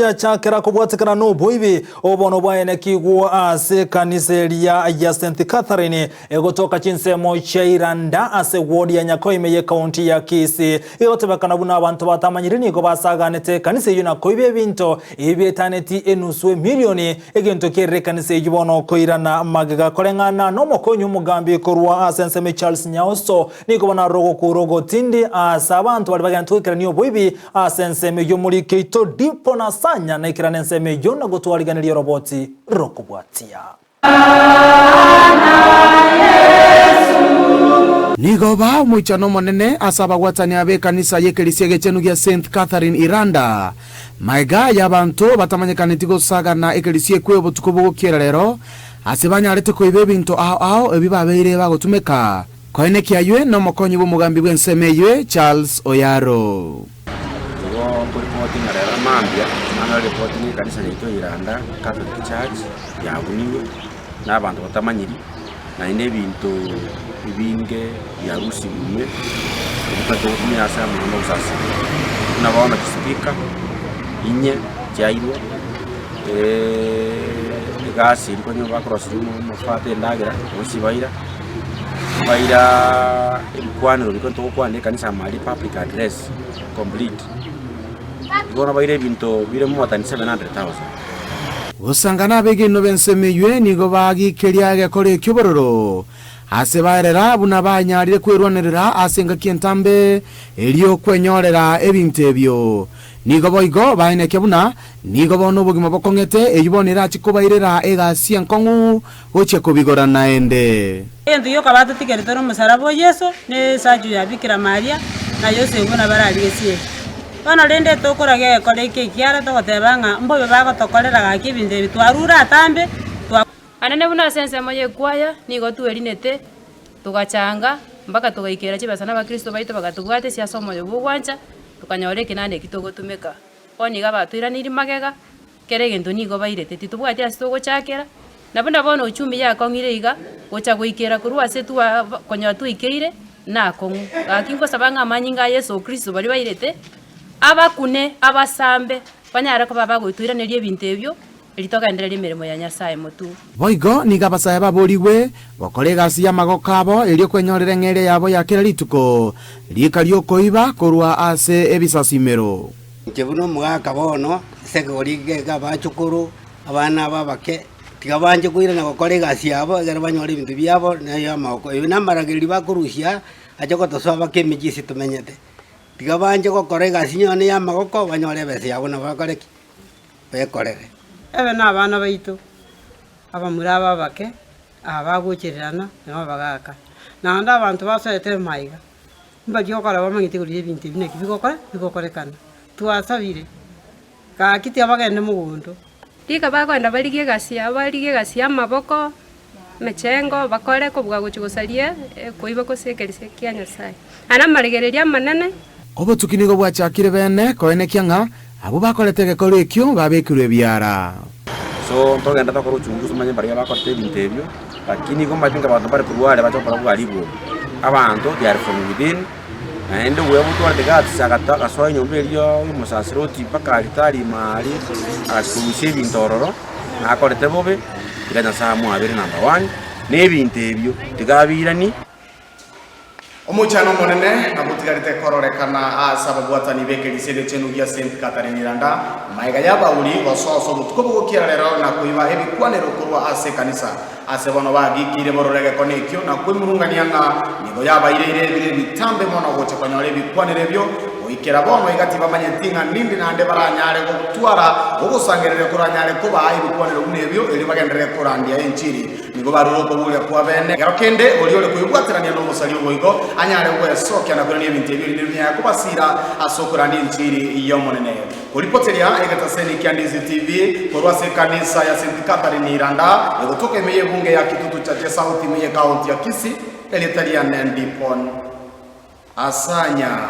Yachakera kobwatekana noboibi obono bwaenekigwe ase ekanisa eria ya St Catherine egotoka chinsemo chia Iranda ase ward ya Nyakoime ye county ya Kisii. Egotebekana buna abanto batamanyiri nigo basaganete ekanisa eyio na koiba ebinto ebi bietaneti enusu emilioni, egento kerire ekanisa eyio bono koirana magega. Koreng'ana nomokonyi omogambi korwa ase ensemo Charles Nyaoso nigo bono aroro ogokura ogotindi ase abanto baria bagenderete goikerania oboibi Ase ensemo eyio omorike oito Dipo na Sanya naikerane ensemo eyio na gotwariganeria oroboti rokobwatia. Nigo ba omoichano omonene ase abagwatani ab'ekanisa y'ekerisia egechenu gia Saint Catherine Iranda. Magega y'abanto batamanyekaneti gosagana ekerisia ekwe obotuko bogokiera rero, ase banyarete koiba ebinto ao ao ebi babeire bagotumeka. Koenekia aywe nomokonyi bw'omogambi bw'ensemo eywe Charles Oyaro. Igo nkoripoti ng'a rero mambia nanyore ripoti ng'a ekanisa yaito ya Iranda Catholic Church yabunirwe na abanto batamanyiri, naende ebinto ebinge biarusigwe ime ebi twari togotumia ase amang'ana ogosasima. Buna bono chispeaker inye chiairwe, egasi eria konya bakorosia omofate endagera bonsi baira. Baira ebikwanero biria togokwana ekanisa amaria public address complete. Bono baira ebinto bire more than 700,000. Gosanga nabegenwa b'ensemo eywe nigo bagikeria egekora ekio bororo, ase baerera buna banyarire kwerwanerera ase engaki entambe, erio kwenyorera ebinto ebio. Nigo boigo baenekia buna nigo bono obogima bokong'ete, eyio bono erache kobairera egasi enkong'u gochia kobigora naende. Egento gioka batotigerete nomosaraba o Yeso, na esachu ya Bikira Maria, na Yosefu buna bararigie sieri. Bono rende tokoragia egekora eke ekiara togoteba ng'a mbobe bagotokorera gaki ebinto ebi twarure atambe, twa. Anene buna ase ensemo y'ekwaya nigo twerinete, togachanga, mpaka togaikera chibesa na abakristo baito bagatobwatesia ase omoyo bw'ogwancha, tokanyora ekenanda eki togotumeka. Bono iga batoiraneirie magega. Kera egento nigo bairete, titobwati ase togochakera, na buna bono uchumi yakong'ire iga, gocha goikera korwa ase twa konyora twaikeire, nakong'u. Gaki nkosaba ng'a amanyinga a Yeso Kristo baria bairete, abakune, abasambe, banyare koba bagotoiraneria ebinto ebio, erio togendererie emeremo ya Nyasaye motwe. Boigo nigo abasae baborigwe gokora egasi y'amagoko abo erio kwenyorera eng'eria yabo ya kera rituko, riika ri'okoiba korwa ase ebisasimero. Inche buna omogaka bono, ase ekegori eke kia abachukuru, abana aba abake, tiga banche koirana gokora egasi yabo ekero banyore ebinto biabo na ey'amagoko. Ebi namaragereri bakorusia ache gotosoa baka emechie ase tomenyete. Tiga banche gokora egasi yone ya amagoko banyore ebesa yabo nabo bakore ki? Bekorere. Ebe nabana baito, abamura aba abake, aba bagochererana, nabo abagaka. Naende abanto basoete amaiga. Mbaria okora bamanyete igoro y'ebinto ebi naki bigokora bigokorekana. Twasabire, gaki tiabagende mogondo. Riika bakoenda barigie egasi yabo, barigie egasi y'amaboko, emechengo, bakore kobua gochia gosaria koiba gose ekerisia kia Nyasaye. Aya namaregererio amanene. Obotuki nigo bwachakire bene koenekia ng'a abwo bakorete egekoro ekio babekirwe ebiara. So ntogende tokore uchunguzi tomanye mbaria bakorete ebinto ebio, lakini igo omanyete nka abanto mbare korwa are bache gokora obwaribu obo. Abanto they are from within, naende obuya botwarete guts agata agasoa enyomba eria ya omosasiroti mpaka alitari ime aria, agachia korusia ebinto ororo, nakorete bobe, tiga Nyasaye amwabere number one, na ebinto ebio tiga abiranie. Omochano omonene nabwo otigarete kororekana aase ababwatani b'ekerisia egechenu gia Saint Catherine Iranda, magega y'abauri gosoa ase obotuko bogokiera rero na koiba ebikwanero korwa ase ekanisa. Ase bono bagikeire borore egekone ekio na kwemurungania ng'a nigo yabaireire ebiro ebitambe mono gocha konyora ebikwanero ebio, goikera bono iga tibamanyeti ng'a nindi naende baranyare gotwara ogosangereria koranyare kobaa ebikwanero buna ebio erio bagenderere korandia enchiri. Nigo barure okoboria kwa bene. Ekero kende oria ore koibwaterania nomosaria oboigo anyare gwesokia na koirania ebinto ebio erinde binyare kobasiira ase okorandia enchiri y'Omonene. Koripoteria egetaseni kia Ndizi TV korwa ase ekanisa ya St. Catherine Iranda egotoka ime y'ebunge ya Kitutu Chache South ime y'ecounty ya Kisii, erieta riane Ndipon Asanya.